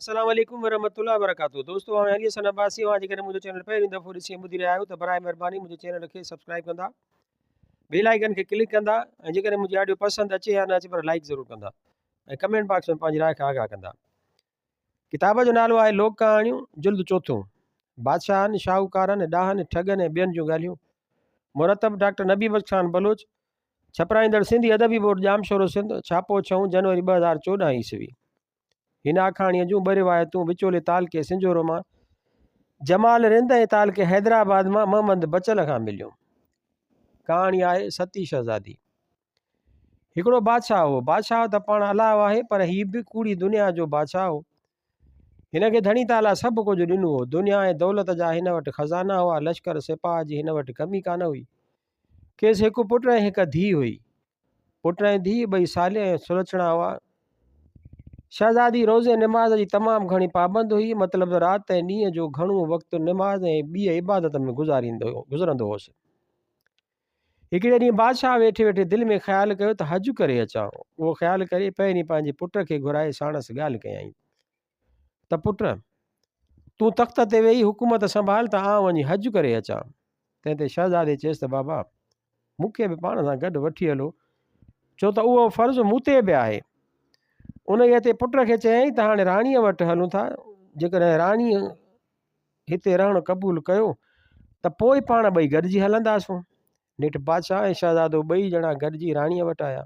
السلام عليڪم ورحمة الله وبرڪاته دوستو آئون علي حسن عباسي اوهان جيڪڏهن منهنجو چينل پهريون دفعو ڏسي ۽ ٻڌي رهيا آهيو ته برائي مهرباني منهنجي چينل کي سبسڪرائب ڪندا بيل آئيڪن کي ڪلڪ ڪندا ۽ جيڪڏهن منهنجي آڊيو پسند اچي يا نه اچي پر لائڪ ضرور ڪندا ۽ ڪمينٽ باڪس ۾ پنهنجي راء کان آگاهه ڪندا. ڪتاب جو نالو آهي لوڪ ڪهاڻيون جلد چوٿون بادشاهن، شاهوڪارن، ڏاهن، ٺڳن ۽ ٻين جون ڳالهيون مرتب ڊاڪٽر نبي بخش خان بلوچ ڇپرائيندڙ سنڌي ادبي بورڊ ڄامشورو سنڌ ڇاپو ڇهون جنوري 2014 عيسوي. هن آکاڻيء جون ٻه روايتون وچولي تعلقي سنجهورو مان جمال رند ۽ تعلقي حيدرآباد مان محمد بچل کان مليون. ڪهاڻي آهي ستي شهزادي. هڪڙو بادشاهه هو. بادشاهه ته پاڻ الله آهي پر هي به ڪوڙي دنيا جو بادشاهه هو. هن کي ڌڻي تعاليٰ سڀ ڪجهه ڏنو هو. دنيا ۽ دولت جا هن وٽ خزانا هئا. لشڪر سپاهه جي هن وٽ ڪمي ڪانه هئي. کيس هڪ پٽ ۽ هڪ ڌيء هئي. پٽ ۽ ڌيء ٻئي صالح ۽ سلڇڻا هئا. شهزادي روزي نماز جي تمام گهڻي پابند هئي، مطلب ته رات ۽ ڏينهن جو گهڻو وقت نماز ۽ ٻيء عبادت ۾ گذرندو هوس. هڪڙي ڏينهن بادشاهه ويٺي ويٺي دل ۾ خيال ڪيو ته حج ڪري اچان. اهو خيال ڪري پهرين پنهنجي پٽ کي گهرائي ساڻس ڳالهه ڪيائين ته پٽ! تون تخت تي ويهي حڪومت سنڀال ته آئون وڃي حج ڪري اچان. تنهن تي شهزادي چيس ته بابا! مون کي به پاڻ سان گڏ وٺي هلو، ڇو ته اهو فرض مون تي به آهي. انهيء تي پٽ کي چيائين ته هاڻي راڻيء وٽ هلون ٿا، جيڪڏهن راڻيء هتي رهڻ قبول ڪيو ته پوء پاڻ ٻئي گڏجي هلنداسون. نيٺ بادشاهه ۽ شهزادو ٻئي ڄڻا گڏجي راڻيء وٽ آيا.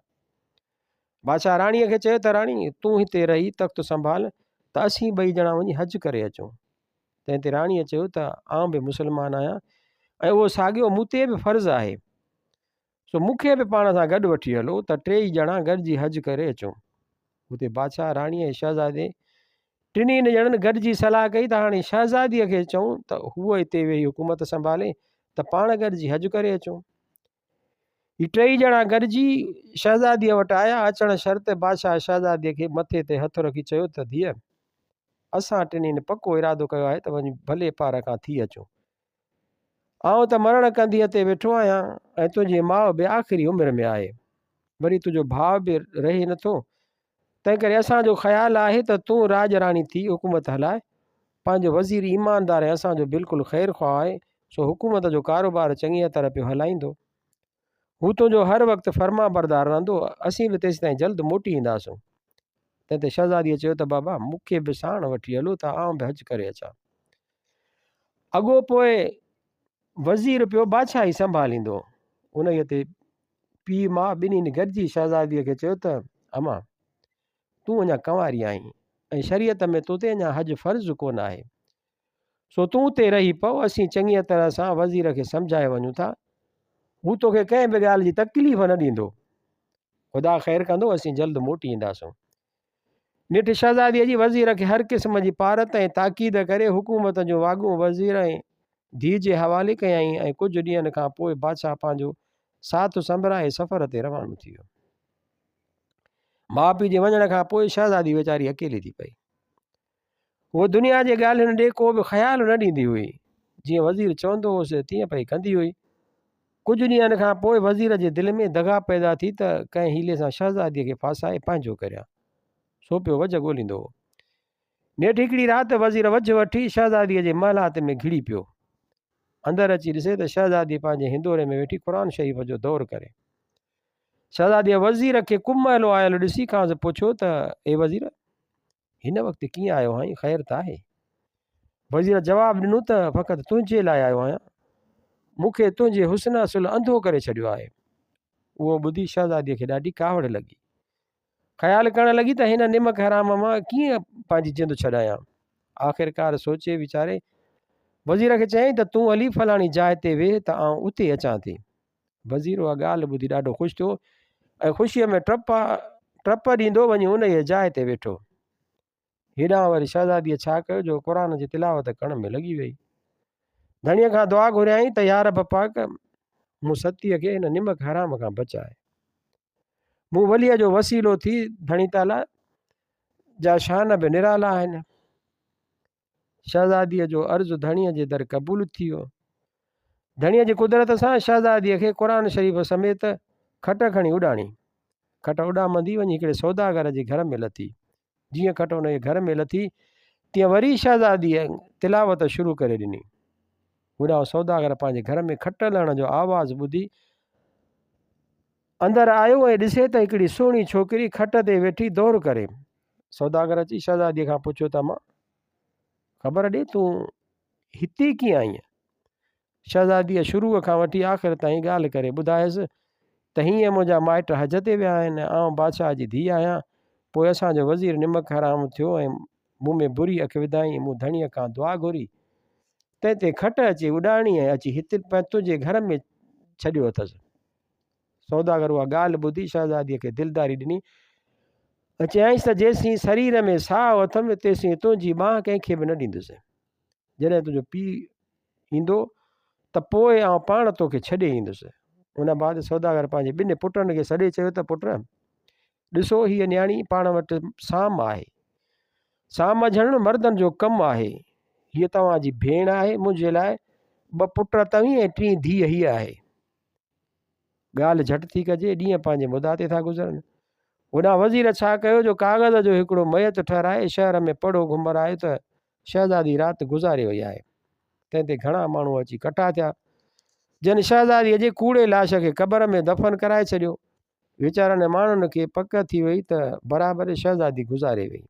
بادشاهه راڻيء کي چيو ته راڻي، تون هتي رهي تخت سنڀال ته اسين ٻئي ڄڻا وڃي حج ڪري اچون. تنهن تي راڻيء چيو ته آئون به مسلمان آهيان ۽ اهو ساڳيو مون تي به فرض آهي، سو مون کي به پاڻ سان گڏ وٺي هلو ته ٽيئي ڄڻا گڏجي حج ڪري اچون. اتي بادشاهه، راڻيء ۽ شهزادي ٽنهي ڄڻن گڏجي صلاح ڪئي ته هاڻي شهزاديء کي چئون ته هوء اتي ويهي حڪومت سنڀالي ته پاڻ گڏجي حج ڪري اچون. هي ٽيئي ڄڻا گڏجي شهزاديء وٽ آيا. اچڻ شرط بادشاهه شهزاديء کي مٿي تي هٿ رکي چيو ته ڌيء! اسان ٽنهين پڪو ارادو ڪيو آهي ته وڃي ڀلي پار کان ٿي اچون. آئون ته مرڻ ڪنڌيء تي ويٺو آهيان ۽ تنهنجي ماء به آخري عمر ۾ آهي. وري تنهنجو ڀاء به رهي نٿو، تنهنڪري اسان جو خيال آهي ته تون راڄ راڻي ٿي حڪومت هلاء. پنهنجو وزير ايماندار ۽ اسان جو بلڪل خير خواهه آهي، سو حڪومت جو ڪاروبار چڱيء طرح پيو هلائيندو. هو تنهنجو هر وقت فرمانبردار رهندو، اسين به تيستائين جلد موٽي اينداسون. تنهن تي شهزاديء چيو ته بابا، مون کي به ساڻ وٺي هلو ته آئون به حج ڪري اچان. اڳو پوء وزير پيو بادشاهي سنڀاليندو. انهيء تي پيء ماء ٻنهين گڏجي شهزاديء کي چيو ته، امان! تون اڃا ڪنواري آهين ۽ شريعت ۾ تو تي اڃا حج فرض ڪونه آهي. سو تون اتي رهي پؤ، اسين چڱيء طرح سان وزير کي سمجهائي وڃون ٿا. هو توکي ڪنهن به ڳالهه جي تڪليف نه ڏيندو. خدا خير ڪندو، اسين جلد موٽي اينداسون. نيٺ شهزاديء جي وزير کي هر قسم جي پارت ۽ تاڪيد ڪري حڪومت جون واڳون وزير ۽ ڌيء جي حوالي ڪيائين ۽ ڪجهه ڏينهن کان پوء بادشاهه پنهنجو ساٿ سنڀرائي سفر تي روانو ٿي ويو. ماء پيء جي وڃڻ کان پوء شهزادي ويچاري اڪيلي ٿي پئي. هوء دنيا جي ڳالهين ڏي ڪو به خيال نه ڏيندي هئي. جيئن وزير چوندو هوس تيئن پئي ڪندي هئي. ڪجهه ڏينهن کان پوء وزير جي دل ۾ دغا پيدا ٿي ته ڪنهن حيلي سان شهزاديء کي ڦاسائي پنهنجو ڪريان. سو پيو وجهه ڳوليندو هو. نيٺ هڪڙي رات وزير وجهه وٺي شهزاديء جي محلات ۾ گهڙي پيو. اندر اچي ڏسي ته شهزادي پنهنجي هندوري ۾ ويٺي قرآن شريف جو دور ڪري. شهزاديء وزير کي ڪمهلو آيل ڏسي کانئس پڇيو ته اي وزير! هن وقت ڪيئن آيو آهين، خير ته آهي؟ وزير جواب ڏنو ته فقط تنهنجي لاء آيو آهيان، مون کي تنهنجي حسن اصل انڌو ڪري ڇڏيو آهي. اهو ٻڌي شهزاديء کي ڏاڍي ڪاوڙ لڳي. خيال ڪرڻ لڳي ته هن نمڪ حرام مان ڪيئن پنهنجي جند ڇڏايان. آخرڪار سوچي ويچاري وزير کي چيائين ته تون هلي فلاڻي جاء تي ويهه ته آئون اتي اچان ٿي. وزير اها ڳالهه ٻڌي ڏاڍو خوش ٿيو ۽ خوشيء ۾ ٽپا ٽپ ڏيندو وڃي انهيء جاء تي ويٺو. هيڏانهن وري شهزاديء ڇا ڪيو جو قرآن جي تلاوت ڪرڻ ۾ لڳي ويئي. ڌڻيء کان دعا گهريائين ته يا رب پاڪ! مون ستيء کي هن نمڪ حرام کان بچاء. مون وليء جو وسيلو ٿي ڌڻي تعاليٰ جا شان به نرالا آهن. شهزاديء جو عرض ڌڻيء جي در قبول ٿي ويو. ڌڻيء جي قدرت سان شهزاديء کي قرآن شريف سميت کٽ کڻي اڏاڻي. کٽ اڏامندي وڃي هڪڙي سوداگر جي گهر ۾ لٿي. جيئن کٽ ان جي گهر ۾ لٿي تيئن وري شهزاديء تلاوت شروع ڪري ڏني. هوڏانهن سوداگر پنهنجي گهر ۾ کٽ لهڻ جو آواز ٻڌي اندر آيو ۽ ڏسي ته هڪڙي سهڻي ڇوڪري کٽ تي ويٺي دور ڪري. سوداگر اچي شهزاديء کان پڇيو ته امان! خبر ڏي تون هتي ڪيئن آئينء؟ شهزاديء شروع کان وٺي آخر تائين ڳالهه ڪري ٻڌايس ته هيئن منهنجا مائٽ حج تي ويا آهن، آئون بادشاهه جي ڌيء آهيان، پوء اسان جو وزير نمڪ حرام ٿيو ۽ مون ۾ بري اک وڌائين، مون ڌڻيء کان دعا گهري، تنهن تي کٽ اچي اڏاڻي ۽ اچي هت تنهنجي گهر ۾ ڇڏيو اٿس. سوداگر اها ڳالهه ٻڌي شهزاديء کي دلداري ڏني ۽ چيائينس ته جيسين سرير ۾ ساهه اٿم، تيسين تنهنجي ٻانهن ڪنهن کي به نه ڏيندس. جڏهن تنهنجو پيء ايندو ته پوء آئون پاڻ توکي ڇڏي ايندس. ان بعد سوداگر پنهنجي ٻن پٽن کي سڏي چيو ته پٽ! ڏسو هيء نياڻي پاڻ وٽ سام آهي. سام جهڻڻ مردن جو ڪم آهي. هيء توهان جي ڀيڻ آهي، منهنجي لاء ٻه پٽ توهين ۽ ٽين ڌيء هيء آهي. ڳالهه جهٽ ٿي ڪجي، ڏينهن پنهنجي مدعا تي ٿا گذرن. هوڏانهن وزير ڇا ڪيو جو ڪاغذ جو هڪڙو ميت ٺهرائي شهر ۾ پڙهو گهمرايو ته شهزادي رات گذاري وئي آهي. تنهن تي گهڻا ماڻهو اچي ڪٺا ٿيا، جن شهزاديء جي ڪوڙي لاش کي قبر ۾ دفن ڪرائي ڇڏيو. ويچارن ماڻهن کي پڪ ٿي وئي ته برابر شهزادي گذاري وئي.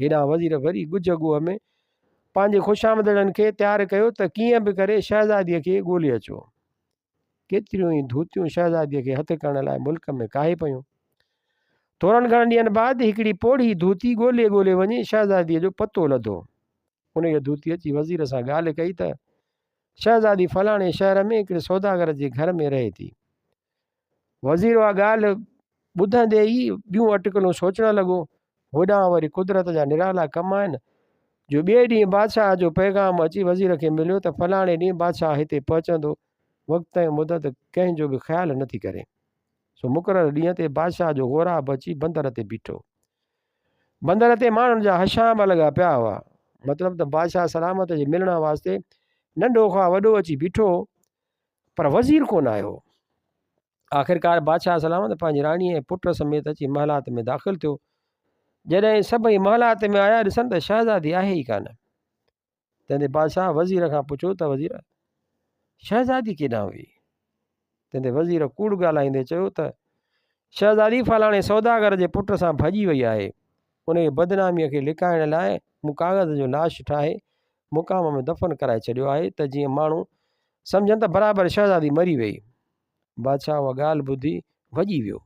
هيڏانهن وزير وري ڳجهه ڳوهه ۾ پنهنجي خوشامدڙن کي تيار ڪيو ته ڪيئن به ڪري شهزاديء کي ڳولي اچو. ڪيتريون ئي ڌوتيون شهزاديء کي هٿ ڪرڻ لاء ملڪ ۾ ڪاهي پيون. ٿورن گهڻن ڏينهن بعد هڪڙي پوڙهي ڌوتي ڳولي ڳولي وڃي شهزاديء جو پتو لڌو. انهيء ڌوتي اچي وزير سان ڳالهه ڪئي ته شهزادي فلاڻي شهر ۾ هڪڙي سوداگر جي گهر ۾ رهي ٿي. وزير اها ڳالهه ٻڌندي ئي ٻيون اٽڪلون سوچڻ لڳو. هوڏانهن وري قدرت جا نرالا ڪم آهن، جو ٻئي ڏينهن بادشاهه جو پيغام اچي وزير کي مليو ته فلاڻي ڏينهن بادشاهه هتي پهچندو، وقت ۽ مدت ڪنهن جو به خيال نٿي ڪري. سو مقرر ڏينهن تي بادشاهه جو غوراب اچي بندر تي بيٺو. بندر تي ماڻهن جا هشام لڳا پيا هئا. مطلب ته بادشاهه سلامت جي ملڻ واسطي ننڍو خواه وڏو اچي بيٺو هو. پر وزير ڪونه آيو. آخرڪار بادشاهه سلامت پنهنجي راڻي ۽ پٽ سميت اچي محلات ۾ داخل ٿيو. جڏهن سڀئي محلات ۾ آيا ڏسن ته شهزادي آهي ئي ڪانه. تنهن تي بادشاهه وزير کان پڇيو ته وزير شهزادي ڪيڏانهن وئي؟ تنهن تي وزير ڪوڙ ڳالهائيندي چيو ته شهزادي فلاڻي سوداگر جي پٽ سان ڀڄي وئي آهي. انهيء بدناميء کي لڪائڻ لاء مون ڪاغذ جو لاش ٺاهي مقام ۾ دفن ڪرائي ڇڏيو آهي ته جيئن ماڻهو سمجهن ته برابر شهزادي مري ويئي. بادشاهه اها ڳالهه ٻڌي ڀڄي ويو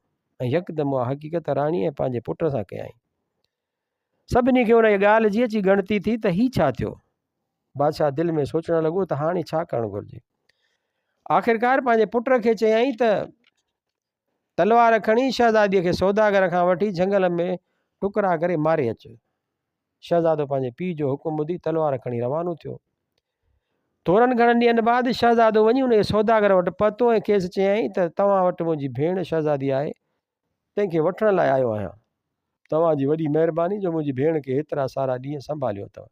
۽ يڪدم اها حقيقت راڻي ۽ پنهنجي پٽ سان ڪيائين. سڀني کي انهيء ڳالهه جي اچي ڳڻتي ٿي ته هي ڇا ٿيو؟ بادشاهه دل ۾ سوچڻ لڳو ته هاڻي ڇا ڪرڻ گهرجي؟ آخرڪار پنهنجي پٽ کي چيائين ته تلوار کڻي شهزاديء کي سوداگر کان وٺي جهنگل ۾ ٽڪرا ڪري ماري اچ. شهزادو پنهنجي پيء جو حڪم ٻڌي تلوار کڻي روانو ٿيو. ٿورن گهڻن ڏينهن بعد شهزادو وڃي انهيء سوداگر وٽ پهتو ۽ کيس چيائين ته توهان وٽ منهنجي ڀيڻ شهزادي آهي، تنهن کي وٺڻ لاء آيو آهيان. توهان جي وڏي مهرباني جو منهنجي ڀيڻ کي هيترا سارا ڏينهن سنڀاليو اٿو.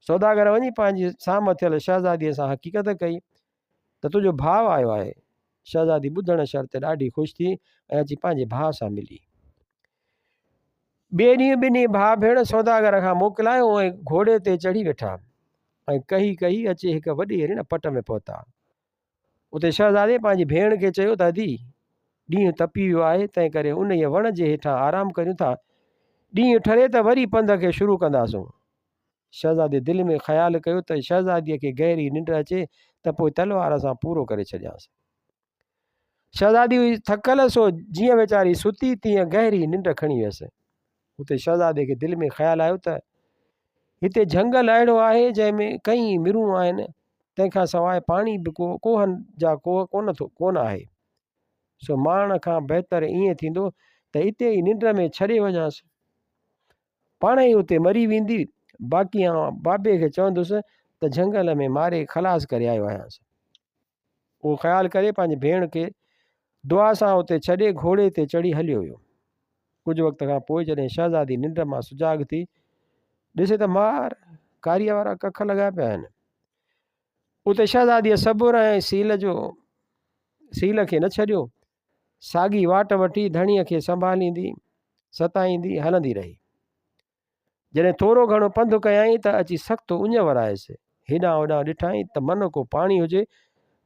سوداگر وڃي پنهنجي سام ٿيل شهزاديء سان حقيقت ڪئي ته تنهنجو ڀاء آيو آهي. شهزادي ٻڌڻ شرط ڏاڍي خوش ٿي ۽ اچي پنهنجي ڀاء سان ملي. ٻئي ڏينهن ٻنهي ڀاء ڀيڻ سوداگر کان موڪلايو ۽ گهوڙي تي چڙهي ويٺا ۽ ڪهي ڪهي اچي هڪ وڏي رڻ پٽ ۾ پهتا. اتي شهزادي پنهنجي ڀيڻ کي چيو ته ادي، ڏينهن تپي ويو آهي، تنهنڪري انهيء وڻ جي هيٺان آرام ڪريون ٿا. ڏينهن ٺري ته وري پنڌ کي شروع ڪنداسون. شهزادي دل ۾ خيال ڪيو ته شهزاديء کي گهري ننڊ اچي ته پوء تلوار سان پورو ڪري ڇڏيانس. شهزادي هئي ٿڪل سو جيئن ويچاري ستي تيئن گهري ننڊ کڻي ويس. اتي شهزادي کي دل ۾ خيال آيو ته هتي جهنگل اهڙو آهي جنهن ۾ ڪئين مرون آهن تنهن کان سواء پاڻي به ڪو ڪوهن جا ڪوهه ڪونه ٿو ڪونه آهي. سو مارڻ کان بهتر ائين ٿيندو ته اتي ئي ننڊ ۾ ڇڏي وڃانس. پاڻ ئي اتي مري ويندي، باقي آئون بابي کي چوندس ته جهنگل ۾ ماري خلاص ڪري آيو آهيانس. اهو خيال ڪري پنهنجي ڀيڻ کي دعا سان اتي ڇڏي گهوڙي تي چڙهي هليو ويو. ڪجهه وقت کان پوء جڏهن شهزادي ننڊ مان سجاڳ ٿي، ڏسي ته مار ڪاريء وارا ڪک لڳا پيا آهن. اتي شهزاديء صبر ۽ سيل جو سيل کي نه ڇڏيو، ساڳي واٽ وٺي ڌڻيء کي سنڀاليندي، ستائيندي هلندي رهي. جڏهن ٿورو گهڻو پنڌ ڪيائين ته اچي سخت اڃ ورايس. هيڏانهن هوڏانهن ڏٺائين ته من ڪو پاڻي هجي،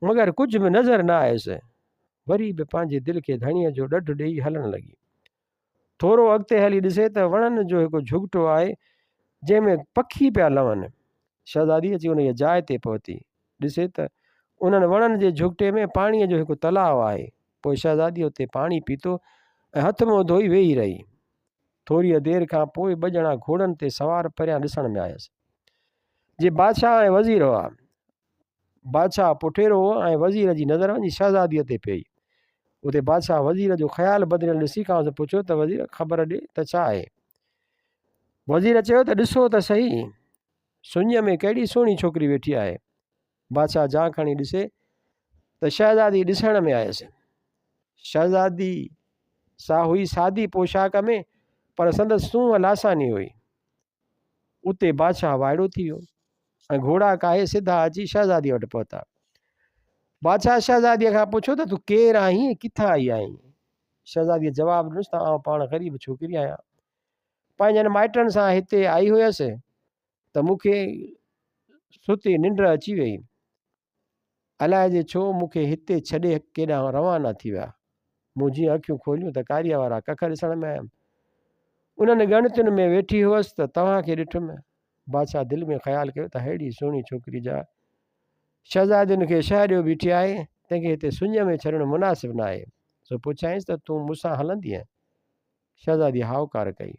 مگر ڪجهه به نظر نه آيس. وري به پنهنجي دل کي ڌڻيء جو ڏڍ ڏيئي هلڻ لڳي. ٿورو اڳتي هلي ڏسي ته وڻن جو هڪ جهڳٽو آهي، جنهن ۾ پکي پيا لون. شهزادي اچي انهيء جاء تي پهتي. ڏسي ته انهن وڻن جي جهڳٽي ۾ پاڻيء جو هڪ تلاء آهي. پوء شهزاديء اتي پاڻي پيتو ۽ هٿ منهن ڌوئي ويهي رهي. ٿوريء دير کان پوء ٻه ڄڻا گهوڙن تي سوار پريان ڏسڻ ۾ آيس، جي بادشاهه ۽ وزير هئا. بادشاهه پٺيرو هو ۽ وزير جي نظر وڃي شهزاديء تي پيئي. اتي بادشاهه وزير جو خيال بدليل ڏسي کانئس پڇيو ته وزير خبر ڏي ته ڇا آهي؟ وزير چيو ته ڏسو ته سهي، سڃ ۾ ڪهڙي سهڻي ڇوڪري ويٺي آهي. بادشاهه جان کڻي ڏسي ته شهزادي ڏسڻ ۾ آيس. شهزادي سا هئي سادي پوشاڪ ۾ پر سندس سونهن لاثاني هئي. اتي بادشاهه وائڙو ٿي ويو ۽ گهوڙا ڪاهي سڌا اچي شهزاديء وٽ پهتا. بادشاهه شهزاديء کان پڇيو ته تون ڪير آهين ۽ ڪٿان آئي آهين؟ شهزاديء جواب ڏنس ته آئون پاڻ غريب ڇوڪري آهيان. پنهنجن مائٽن سان هتي آئي هيس ته مون کي ستي ننڊ اچي ويئي. الائجي ڇو مون کي هتي ڇڏي ڪيڏانهن روانا ٿي ويا. مون جيئن اکيون کوليون ته ڪاريء وارا ڪک ڏسڻ ۾ آيم. انهن ڳڻتين ۾ ويٺي هئس ته توهان کي ڏٺم. بادشاهه دل ۾ خيال ڪيو ته ههڙي سهڻي ڇوڪري جا شهزادين کي شهه ڏيو بيٺي آهي، تنهن کي هتي سڃ ۾ ڇڏڻ مناسب ناهي. سو پڇيائينس ته تون مون سان هلندينء؟ شهزاديء هائوڪار ڪئي.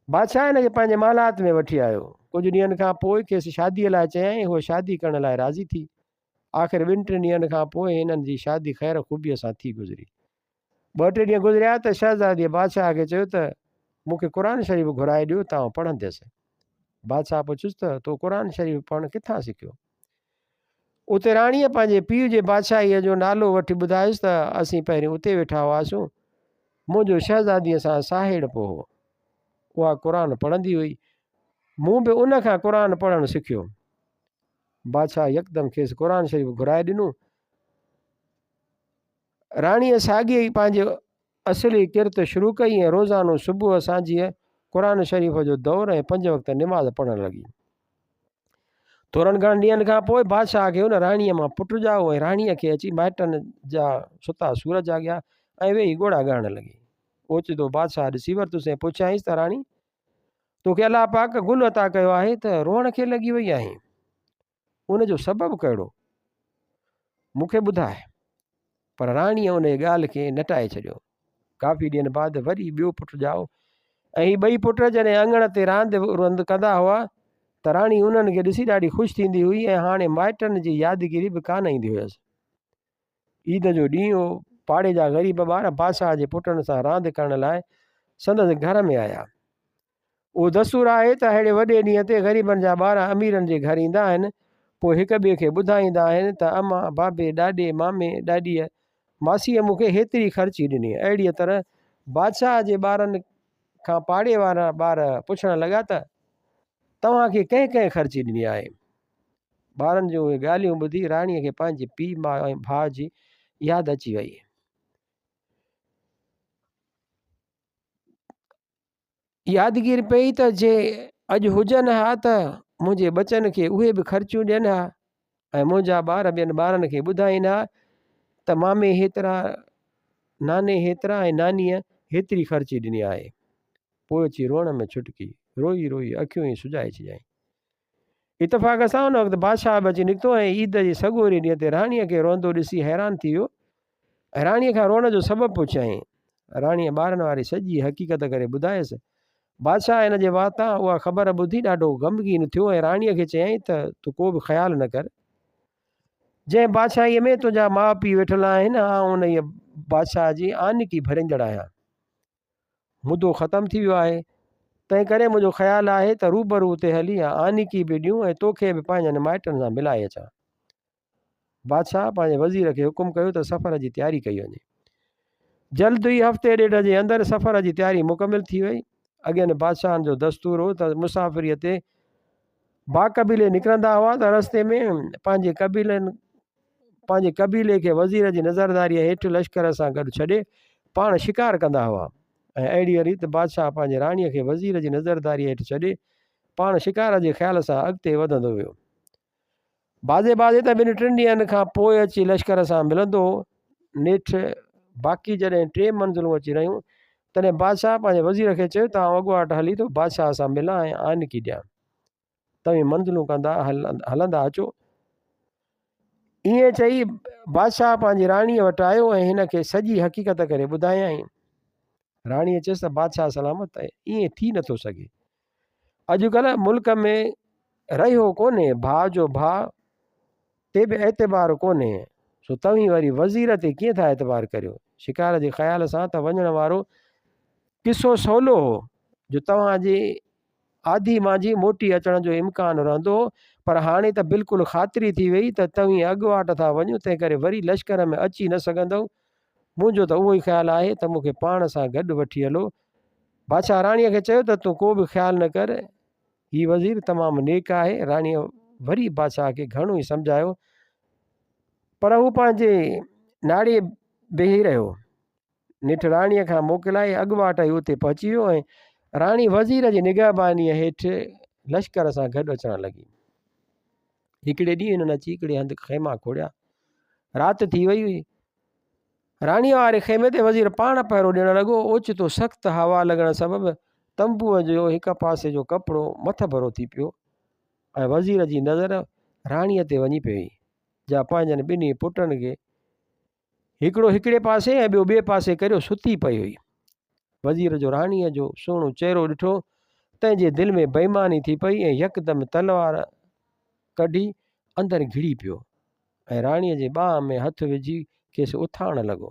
بادشاهه هن کي پنهنجي محلات ۾ وٺي آيو. ڪجهه ڏينهن کان پوء کيس شاديء لاء چيائين. هوء شادي ڪرڻ لاء راضي ٿي. آخر ٻن ٽن ڏينهن کان پوء هنن جي شادي خير خوبيء سان ٿي گذري. ٻه ٽي ڏينهن گذريا ته شهزاديء بادشاهه کي چيو ته، مون کي قرآن شريف گهرائي ڏيو ته آئون پڙهنديس. بادشاهه پڇيس ته، تو قرآن شريف پڙهڻ ڪٿان سکيو؟ اتي راڻيء پنهنجي پيء جي بادشاهيء جو نالو وٺي ٻڌايس ته اسين پهرين اتي ويٺا هئاسون. منهنجو شهزاديء سان ساهيڙپو هو. اها قرآن پڙهندي هئي. مون به ان کان قرآن پڙهڻ سکيو. بادشاهه يڪدم کيس قرآن شريف گهرائي ڏنو. راڻيء ساڳي ئي پنهنجي اصلي ڪرت شروع ڪئي ۽ روزانو صبح سانجهيء قرآن شريف جو دور ۽ پنج وقت نماز پڙهڻ لڳي. ٿورن گهڻن ڏينهن کان پوء بادشاهه کي ان راڻيء مان پٽ ڄائو ۽ راڻيء کي اچي مائٽن جا ستا سور جاڳيا ۽ ويهي ڳوڙها ڳاڙڻ لڳي. اوچتو بادشاهه ڏسي ورتس ۽ پڇيائينس ته راڻي! توکي الله پاڪ گل عطا ڪيو آهي ته روئڻ کي لڳي وئي آهين. ان جو سبب ڪهڙو؟ مون کي ٻڌاء. پر راڻيء انهيء ڳالهه کي نٽائي ڇڏيو. ڪافي ڏينهن بعد وري ٻيو پٽ ڄائو ۽ هي ٻئي پٽ جڏهن اڱڻ تي راند روند ڪندا هئا ته راڻي انهن کي ڏسي ڏاڍي خوش ٿيندي هئي ۽ هاڻي مائٽن جي يادگيري به ڪانه ايندي هيس. عيد جو ڏينهن هو، پاڙي جا غريب ٻار بادشاهه جي پٽن سان راند ڪرڻ لاء سندس گهر ۾ آيا. اهو دستور آهي ته اهڙي وڏي ڏينهن تي غريبن جا ٻار اميرن جي گهر ايندا آهن، پوء هڪ ٻئي کي ٻڌائيندا آهن ته امان، بابي، ڏاڏي، مامي، ڏاڏيء، ماسيء مون کي هيتري خرچي ڏني. اهڙيء طرح بادشاهه جي ٻارن کان پاڙي وارا ٻار پڇڻ لڳا ته توهان کي ڪنهن ڪنهن خرچي ڏني آهي؟ ٻارن جون اهي ڳالهيون ٻڌي راڻيء کي پنهنجي پيء ماء ۽ ڀاء جي ياد اچي وئي. يادگير پئي ته جي اڄ هجن ها ته منهنجي ٻچن کي اهي به خرچيون ڏين ها ۽ منهنجا ٻار ٻين ٻارن کي ٻڌائين ها ته مامي هيترا، ناني هيترا ۽ نانيء هيتري خرچي ڏني آهي. پوء اچي روئڻ ۾ ڇٽڪي، روئي روئي اکيون ئي سجائي ڇڏيائين. اتفاق سان ان وقت بادشاهه به اچي نڪتو ۽ عيد جي سڳوري ڏينهن تي راڻيء کي روئندو ڏسي حيران ٿي ويو ۽ راڻيء کان روئڻ جو سبب پڇيائين. راڻيء ٻارن واري سڄي حقيقت ڪري ٻڌايس. بادشاهه هن جي واتان اها خبر ٻڌي ڏاڍو غمگين ٿيو ۽ راڻيء کي چيائين ته تون ڪو به خيال نه ڪر. جنهن بادشاهيء ۾ تنهنجا ماء پيء ويٺل آهن، آئون انهيء بادشاهه جي آنڪي ڀريندڙ آهيان. مدو ختم ٿي ويو آهي، تنهنڪري منهنجو خيال آهي ته روبرو اتي هلي آنڪي به ڏيون ۽ توکي به پنهنجن مائٽن سان ملائي اچان. بادشاهه پنهنجي وزير کي حڪم ڪيو ته سفر جي تياري ڪئي وڃي. جلد ئي هفتي ڏيڍ جي اندر سفر جي تياري مڪمل ٿي وئي. اڳين بادشاهن جو دستور هو ته مسافريء تي باقبيلي نڪرندا هئا ته رستي ۾ پنهنجي قبيلن پنهنجي قبيلي کي وزير جي نظرداريء هيٺ لشڪر سان گڏ ڇڏي پاڻ شڪار ڪندا هئا. ۽ اهڙيء ريت بادشاهه پنهنجي راڻيء کي وزير جي نظرداريء هيٺ ڇڏي، پاڻ شڪار جي خيال سان اڳتي وڌندو ويو. بعضي بعضي ته ٻن ٽن ڏينهن کان پوء اچي لشڪر سان ملندو هو. نيٺ باقي جڏهن ٽي منزلون اچي رهيون، تڏهن بادشاهه پنهنجي وزير کي چيو ته آئون اڳواٽ هلي ٿو بادشاهه سان ملان ۽ آنڪي ڏيان. توهين منزلون ڪندا هلندا اچو. ائين چئي بادشاهه پنهنجي راڻيء وٽ آيو ۽ هن کي سڄي حقيقت ڪري ٻڌايائين. راڻيء چيس ته بادشاهه سلامت ائين ٿي نٿو سگهي. اڄڪلهه ملڪ ۾ رهيو ڪونهي، ڀاء جو ڀاء تي به اعتبار ڪونهي، سو توهين وري وزير تي ڪيئن ٿا اعتبار ڪريو؟ شڪار جي خيال سان ته وڃڻ وارو قصو سولو هو، جو توهان جي آڌي مانجهي موٽي اچڻ جو امڪان رهندو هو، پر هاڻي ته بلڪل خاطري ٿي ويئي ته توهين اڳواٽ ٿا وڃو، تنهنڪري وري لشڪر ۾ اچي نه سگهندؤ. منهنجو ته اهوئي خيال آهي ته مون کي پاڻ سان گڏ وٺي هلو. بادشاهه راڻيء کي چيو ته تون ڪو به خيال نه ڪر، هي وزير تمام نيڪ آهي. راڻيء وري بادشاهه کي گهڻو ئي سمجهايو، پر هو پنهنجي ناڙي بيهي رهيو. نيٺ راڻيء کان موڪلائي اڳواٽ ئي اتي پهچي ويو ۽ راڻي وزير جي نگهبانيء هيٺ لشڪر سان گڏ اچڻ لڳي. هڪڙي ڏينهن هنن اچي هڪڙي هنڌ خيما کوڙيا. رات ٿي وئي هئي. راڻيء واري خيمي تي وزير پاڻ پهرو ڏيڻ لڳو. اوچتو سخت هوا لڳڻ سبب تنبوء جو هڪ پاسي جو ڪپڙو مٿڀرو ٿي پيو ۽ وزير جي نظر راڻيء تي وڃي پيئي، جا پنهنجن ٻنهي پٽن کي هڪڙو هڪڙي پاسي ۽ ٻيو ٻئي پاسي ڪريو ستي پئي هئي. وزير جو راڻيء جو سهڻو چهرو ڏٺو، تنهن جي دل ۾ بيماني ٿي پئي ۽ يڪدم تلوار ڪڍي اندر گهڙي پيو ۽ راڻيء جي ٻانهن ۾ هٿ وجهي کيس اٿارڻ لڳو.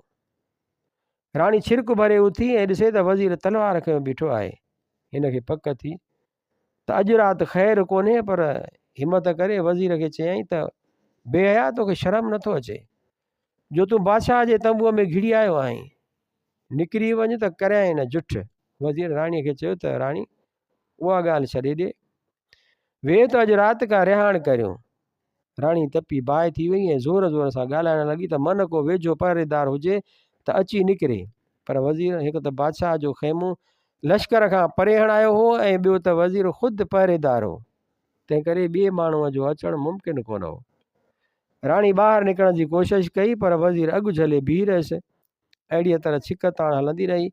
راڻي ڇرڪ ڀري اٿي ۽ ڏسي ته وزير تلوار کنيو بيٺو آهي. هن کي پڪ ٿي ته اڄ رات خير ڪونهي پر همت ڪري وزير کي چيائين ته بي حيا توکي شرم نٿو اچي جو تون بادشاهه جي تنبوء ۾ گهڙي آيو آهين نڪري وڃ ته ڪريانء نه جٺ وزير راڻي کي چيو ته راڻي اها ڳالهه ڇڏي ڏي ويهه ته اڄ رات ڪا رهاڻ ڪريون راڻي تپي باهه ٿي وئي ۽ زور زور سان ڳالهائڻ لڳي ته من ڪو ويجهو پهريدار هجي ته اچي نڪري. پر وزير هڪ ته بادشاهه جو خيمو لشڪر کان پري هڻايو هو ۽ ٻيو ته وزير خود پهريدار هو، تنهنڪري ٻئي ماڻهوء جو اچڻ ممڪن ڪونه هو. راڻي ٻاهر نڪرڻ جي ڪوشش ڪئي، پر وزير اڳ جهلي بيهي رهيس. اهڙيء طرح ڇڪ تاڻ هلندي رهي.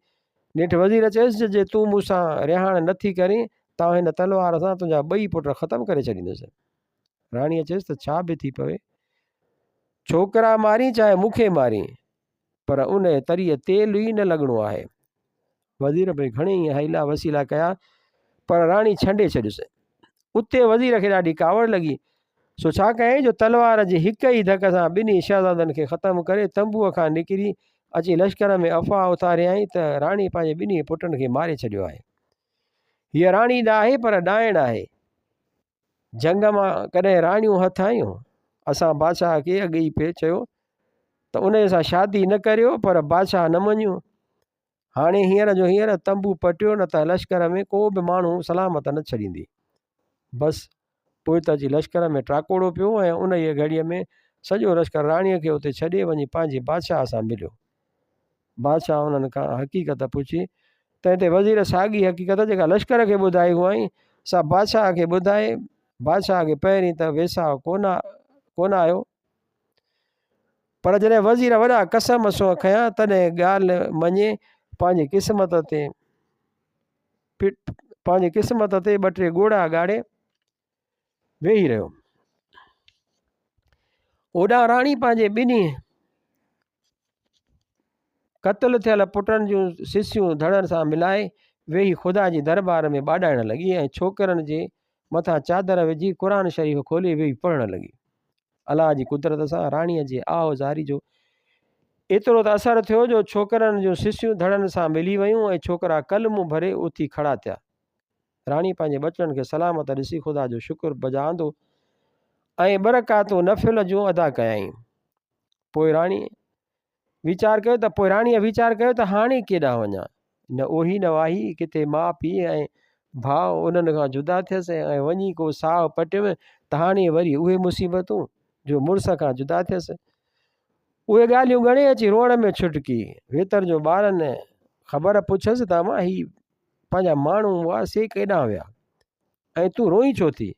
نيٺ وزير چيس ته جي تون مون سان رهاڻ نه ٿي ڪرين ته آئون هن تلوار سان تنهنجا ٻئي پٽ ختم ڪري ڇڏيندس. راڻيء چيس ته ڇا به ٿي پوي، ڇوڪرا مارين چاهي مون کي مارين، پر انهيء تريء تيل ئي نه لڳڻو آهي. وزير به گهڻيئي حيلا وسيلا ڪيا، پر راڻي ڇنڊي ڇڏيس. اتي وزير کي ڏاڍي ڪاوڙ لڳي، سو ڇا ڪيائين جو تلوار جي هڪ ئي ڌڪ سان ٻنهي شهزادن کي ختم ڪري تنبوء کان نڪري اچي لشڪر ۾ افواهه اٿاريائين ته راڻي پنهنجي ٻنهي پٽن کي ماري ڇڏيو آهي. هيء راڻي نه آهي پر ڏائڻ آهي. جنگ مان ڪڏهن راڻيون هٿ آيون؟ اسان بادشاهه کي اڳ ئي پئي چيو ته انهيء سان شادي نه ڪريو، پر بادشاهه نه مڃيو. هاڻي هينئر جو هينئر تنبو پٽيو نه ته لشڪر ۾ ڪو به ماڻهو سلامت نه ڇڏيندي. بس پوء ته اچي لشڪر ۾ ٽاڪوڙو پيو ۽ انهيء گهڙيء ۾ سڄو لشڪر راڻيء کي اتي ڇڏي وڃي پنهنجي بادشاهه سان مليو. بادشاهه انهن کان حقيقت پڇي، تنهن تي وزير ساڳي حقيقت جيڪا لشڪر کي ٻڌائي هئائين، سا بادشاهه کي ٻڌائي. بادشاهه کي پهرين ته ويساهه ڪونه آيو، پر جڏهن وزير وڏا قسم سونهن کنيا، تڏهن ڳالهه مڃي پنهنجي قسمت تي ٻه ٽي ڳوڙها ڳاڙي ويهي رهيو. هوڏانهن راڻي پنهنجي ٻنهي قتل ٿيل پٽن جون سسيون ڌڙن سان ملائي ويهي خدا جي دربار ۾ ٻاڏائڻ لڳي ۽ ڇوڪرن جي مٿان چادر وجهي قرآن شريف کولي ويهي پڙهڻ لڳي. الله جي قدرت سان راڻيء جي آه زاري جو ايترو ته اثر ٿيو جو ڇوڪرن جون سسيون ڌڙن سان ملي ويون ۽ ڇوڪرا ڪلمون ڀري اٿي کڙا ٿيا. راڻي پنهنجي ٻچڙن کي سلامت ڏسي خدا جو شڪر بجا آندو ۽ ٻه رڪعتون نفل جون ادا ڪيائين. پوء راڻي ويچار ڪيو ته پوء راڻيء ويچار ڪيو ته هاڻي ڪيڏانهن وڃان؟ نه اوهي نه واهي، ڪٿي ماء پيء ۽ ڀاء انهن کان جدا ٿيس ۽ وڃي ڪو ساهه پٽيم ته هاڻي وري اهي مصيبتون جو مڙس کان جدا ٿيس. اهي ڳالهيون ڳڻي اچي روئڻ ۾ ڇٽڪي. ويتر جو ٻارن. خبر پڇيس ته امان هي پنهنجا ماڻهو هئا سي ڪيڏانهن ويا ۽ تون روئين ڇو ٿي؟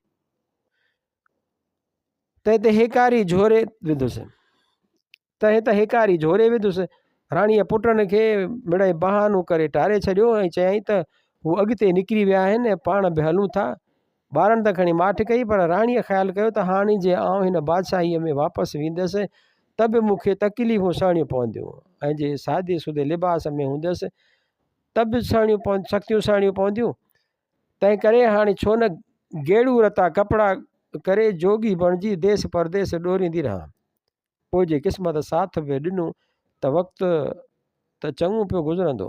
تنهن تي هيڪاري جهوري وڌس. تنهن ته هيڪاري جهوري وڌس. راڻيء پٽن کي مڙئي بهانو ڪري ٽاري ڇڏيو ۽ چيائين ته هو اڳتي نڪري ويا آهن ۽ پاڻ به هلون ٿا. ٻارن ته کڻي ماٺ ڪئي پر راڻيء خيال ڪيو ته هاڻي جي آئون هن بادشاهيء ۾ واپس ويندس ته به مون کي تڪليفون سهڻيون پونديون ۽ جي سادي سودي لباس ۾ هوندس ته به سهڻيون سختيون سهڻيون پونديون. تنهنڪري هاڻي ڇو نه گيڙو رتا ڪپڙا ڪري جوڳي بڻجي ديس پرديس ڏوريندي رهان. پوء جي قسمت ساٿ به ڏنو ته وقت ته چڱو پيو گذرندو.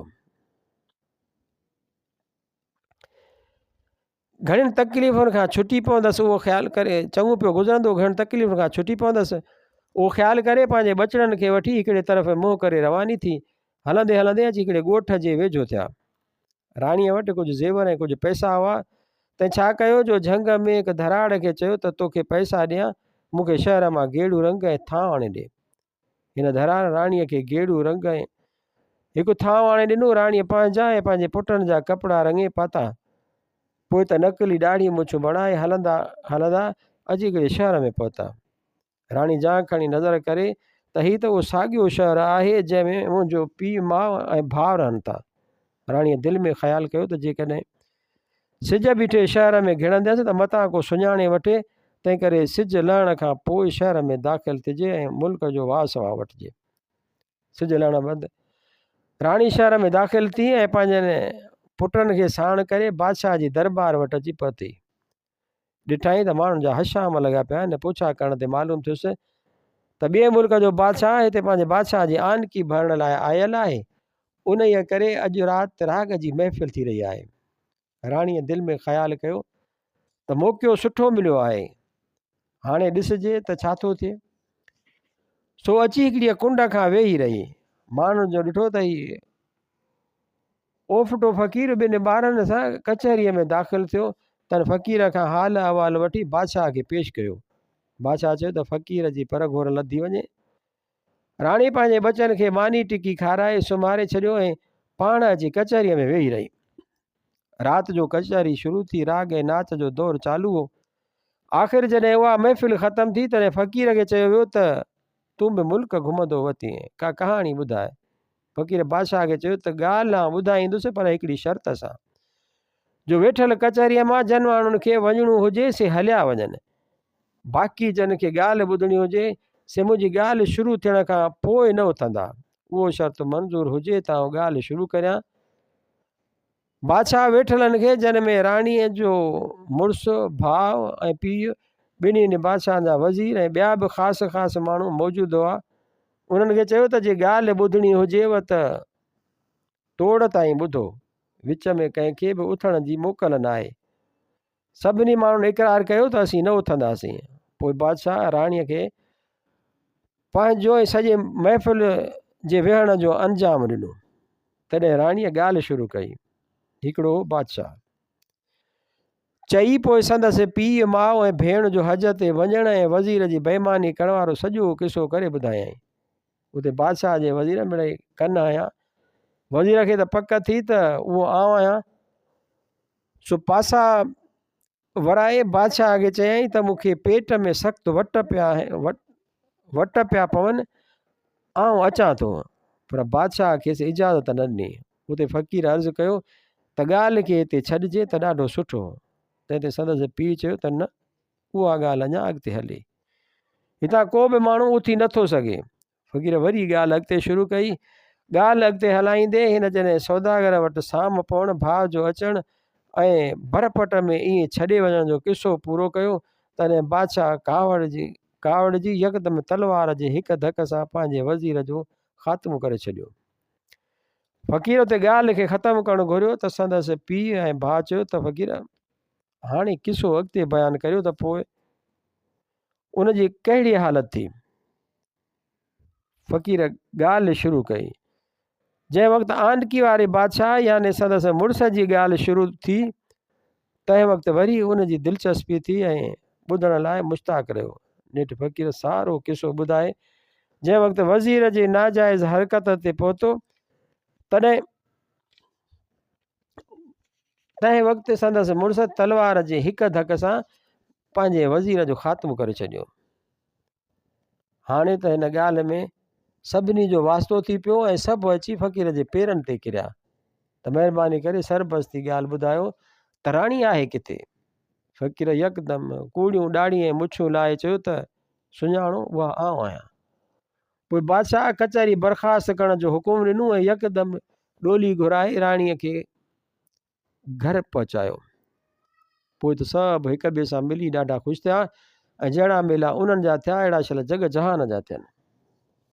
گهڻين تڪليفن کان ڇٽي پوندس اهو خيال ڪري چڱو پيو گذرندو گهڻين تڪليفن کان ڇٽي پوندس اهو خيال ڪري پنهنجي ٻچڙن کي وٺي هڪڙي طرف منهن ڪري رواني ٿي. هلندي هلندي اچي هڪڙي ڳوٺ جي ويجهو ٿيا. راڻيء وٽ ڪجهه زيور ۽ ڪجهه پئسا هئا، تنهن ڇا ڪيو جو جهنگ ۾ هڪ ڌراڙ کي چيو ته توکي پئسا ڏيان، مون کي شهر مان گيڙو رنگ ۽ ٿانء آڻي ڏي. هن ڌراڙ راڻيء کي گيڙو رنگ ۽ هڪ ٿانء آڻي ڏنو. راڻيء پنهنجا ۽ پنهنجي پٽن جا ڪپڙا رڱي پاتا. پوء ته نقلي ڏاڙهي مڇون بڻائي هلندا هلندا اچي هڪڙي شهر ۾ پهتا. راڻي جان کڻي نظر ڪري ته هي ته اهو ساڳيو شهر آهي جنهن ۾ منهنجو پيء ماء ۽ ڀاء رهن ٿا. راڻيء دل ۾ خيال ڪيو ته جيڪڏهن سج بيٺي شهر ۾ گهڙنديس ته متان ڪو سڃاڻي وٺي، تنهنڪري سج لهڻ کان پوء شهر ۾ داخل ٿجي ۽ ملڪ جو واء سواء وٺجي. سج لهڻ بعد راڻي شهر ۾ داخل ٿي ۽ پنهنجن پٽن کي ساڻ ڪري بادشاهه جي درٻار وٽ اچي پهتي. ڏٺائين ته ماڻهن جا هشام لڳا پيا آهن. پڇا ڪرڻ تي معلوم ٿيس ته ٻئي ملڪ جو بادشاهه هتي پنهنجي بادشاهه جي آنڪي ڀرڻ لاء آيل آهي. انهيء ڪري اڄ رات راڳ جي محفل ٿي رهي آهي. راڻيء دل ۾ خيال ڪيو ته موقعو سٺو مليو آهي. هاڻي ڏسجي ته ڇا ٿو ٿئي. سو اچي هڪڙيء ڪنڊ کان ويهي رهي. ماڻهن جو ڏٺو ته هي اوڦٽو فقير ٻن ٻارن سان ڪچهريء ۾ داخل ٿيو، تن فقير کان حال احوال وٺي بادشاهه کي پيش ڪيو. بادشاهه چيو ته فقير جي پرگهور لڌي وڃي. راڻي پنهنجي ٻچن کي ماني ٽڪي کارائي سمهاري ڇڏيو ۽ پاڻ اچي ڪچهريء ۾ ويهي رهي. رات جو ڪچهري شروع ٿي، راڳ ۽ ناچ جو دور چالو هو. آخر جڏهن اها محفل ختم ٿي، تڏهن فقير کي چيو ويو ته تون به ملڪ گهمندو وتين، ڪا ڪهاڻي ٻڌاء. فقير بادشاهه کي چيو ته ڳالهه آئون ٻڌائيندس پر هڪڙي شرط سان، جو ويٺل ڪچهريء مان جن ماڻهن کي وڃڻو هجي سي هليا وڃن، باقي جن کي ڳالهه ٻڌڻي هجي سي منهنجي ڳالهه شروع ٿيڻ کان پوء نه اٿندا. اهو شرط منظور هجي ته آئون ڳالهه شروع ڪريان. بادشاهه ويٺلن کي، جن ۾ راڻيء جو مڙس، ڀاء ۽ پيء، ٻنهي بادشاهن جا وزير ۽ ٻيا به خاص خاص ماڻهو موجود هئا، انهن کي چيو ته جي ڳالهه ٻڌڻي هجيو ته توڙ تائين ٻڌو، وچ ۾ ڪنهن کي به اٿڻ جي موڪل ناهي. سڀني ماڻهن اقرار ڪيو ته اسين نه اٿنداسين. پوء بادشاهه راڻيء کي پنهنجو ۽ سڄي محفل جي ويهڻ جو انجام ڏنو. تڏهن راڻيء ڳالهه شروع ڪئي. هڪڙو هو بادشاهه. چئي پوء سندس پيء ماء ۽ ڀيڻ جو حج تي وڃڻ ۽ وزير جي بيماني ڪرڻ وارو سڄو قصو ڪري ٻڌايائين. اتي بادشاهه جي وزير مڙئي ڪن هنيا. وزير کي ته پڪ ٿي ته اهو آئون آهيان. سو پاسا ورائي بادشاهه کي چيائين ته مون کي پيٽ ۾ سخت وٽ پيا وٽ پيا پون، آئون اچان ٿو. پر بادشاهه کيس اجازت نه ڏني. اتي فقير عرض ڪيو ته ڳالهه کي هتي ڇڏجي ته ڏاڍو سٺو. تنهن تي سندس پيء چيو ته نه، اها ڳالهه اڃا اڳتي هلي. هتان ڪو به ماڻهو اٿي نٿو سگهي. فقير وري ڳالهه اڳتي شروع ڪئي. ڳالهه اڳتي هلائيندي هن جڏهن سوداگر وٽ سام پوڻ، ڀاء جو اچڻ ۽ برپٽ ۾ ائين ڇڏي وڃڻ جو قصو پورو ڪيو، تڏهن بادشاهه ڪاوڙجي ڪاوڙجي يڪدم تلوار جي هڪ ڌڪ سان پنهنجي وزير جو خاتمو ڪري ڇڏيو. فقير اتي ڳالهه کي ختم ڪرڻ گهريو ته سندس پيء ۽ ڀاء چيو ته فقير هاڻي قصو اڳتي بيان ڪريو ته پوء ان جي ڪهڙي حالت ٿي؟ فقير ڳالهه شروع ڪئي. جنهن وقت آنڊڪي واري بادشاهه يعني سندس مڙس جي ڳالهه شروع ٿي، تنهن وقت وري ان جي دلچسپي ٿي ۽ ٻڌڻ لاء مشتاق رهيو. نيٺ فقير سارو قصو ٻڌائي، جنهن وقت وزير جي ناجائز حرڪت تي پهتو، تڏهن. تنهن وقت سندس مڙس تلوار جي هڪ ڌڪ سان پنهنجي وزير جو خاتمو ڪري ڇڏيو. هاڻي ته هن ڳالهه ۾ سڀني جو واسطو ٿي پيو ۽ سڀ اچي فقير جي پيرن تي ڪريا ته مهرباني ڪري سربستي ڳالهه ٻڌايو ته راڻي آهي ڪٿي؟ فقير يڪدم ڪوڙيون ڏاڙهي ۽ مڇون لاهي چيو ته سڃاڻو اها آئون آهيان. پوء بادشاهه ڪچهري برخاست ڪرڻ جو حڪم ڏنو ۽ يڪدم ڏولي گهرائي راڻيء کي گهر پهچايو. پوء ته سڀ هڪ ٻئي سان ملي ڏاڍا خوش ٿيا ۽ جهڙا ميلا انهن جا ٿيا اهڙا شل جڳ جهان جا ٿين.